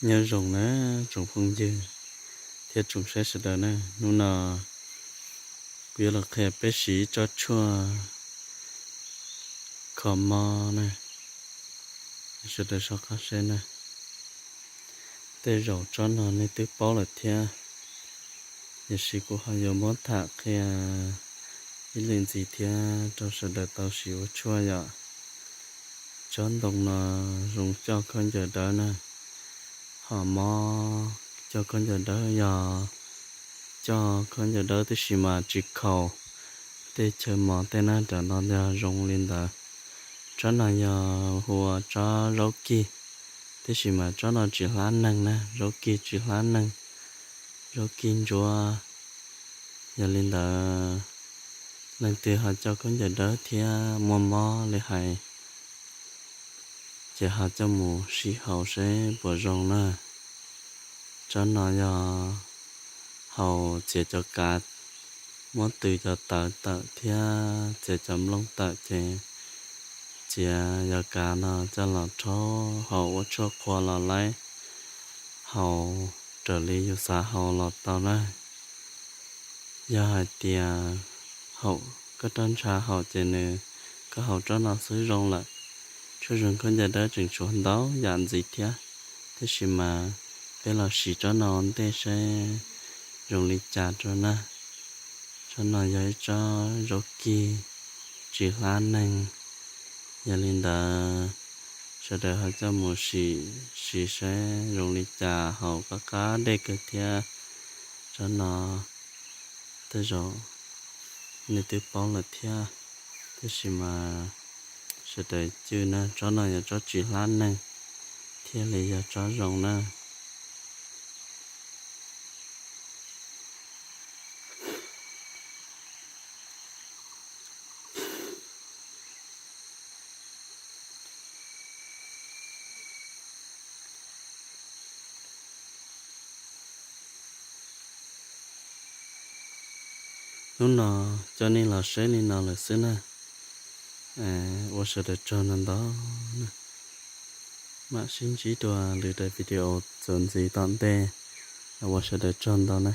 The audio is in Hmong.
Nyob zoo na tsoom phooj ywg thiab tsoom saib sawv daws na, hnub no kuv yuav los qhia peb siv ib tsob tshuaj kho mob na, sawv daws soj qab saib na. Tej zaum tsob no nej twb paub lawm thiab, tiam sis kuv ho yuav muab tham qhia ib leej ntxiv thiab rau sawv daws tau siv ua tshuaj yom. Tsob ntoo no zoo coj khaub ncaws dawb na, ho mob coj khaub ncaws dawb yog coj khaub ncaws dawb tib si mas tsis khaus tej chaw mos tej na, raws no yog zoo li ntawd. Tsob no yog hu ua tsob zaub kig, tab sis mas tsob no tsis hlab neeg na, zaub kig tsis hlab neeg, zaub kig ntsuab. Yog li ntawd, leej twg ho coj khaub ncaws dawb thiab muaj mob li hais, ces ho coj mus sim haus seb puas zoo na. Tsob no yog haus txiav cov kav, muab tws cov tawv tawm thiab txiav cov nplooj tawm ces txiav yov kav no coj los rhaub haus ua tshuaj qhua los laib haus raws li yus xav haus los tau na. Yog hais tias haum koj roj ntsha haum ces nws, koj haus tsob no xwb zoo lawm. Tshuaj zeeg khaub ncaws dawb tseem tshuav ntau yam ntxiv thiab, tab sis mas peb los siv tsob no ua ntej saib zoo li cas rau na. Tsob no yog ib tsob zaub kig tsis hlab neeg, yog li ntawd sawv daws ho coj mus sim siv saib zoo li cas, haus qab qab dej kawg thiab. Tsob no tej zaum nej twb paub lawm thiab, tab sis mas sawv daws cwj na, tsob no yog tsob tsis hlab neeg thiaj li yog tsob zoo na. Hnub no coj nej los saib li no lawm xwb na. Ua sawv daws tsaug ntau ntau na. Mam sib ntsib dua lwm daim video txuas ntxiv tom ntej. Ua sawv daws tsaug ntau na.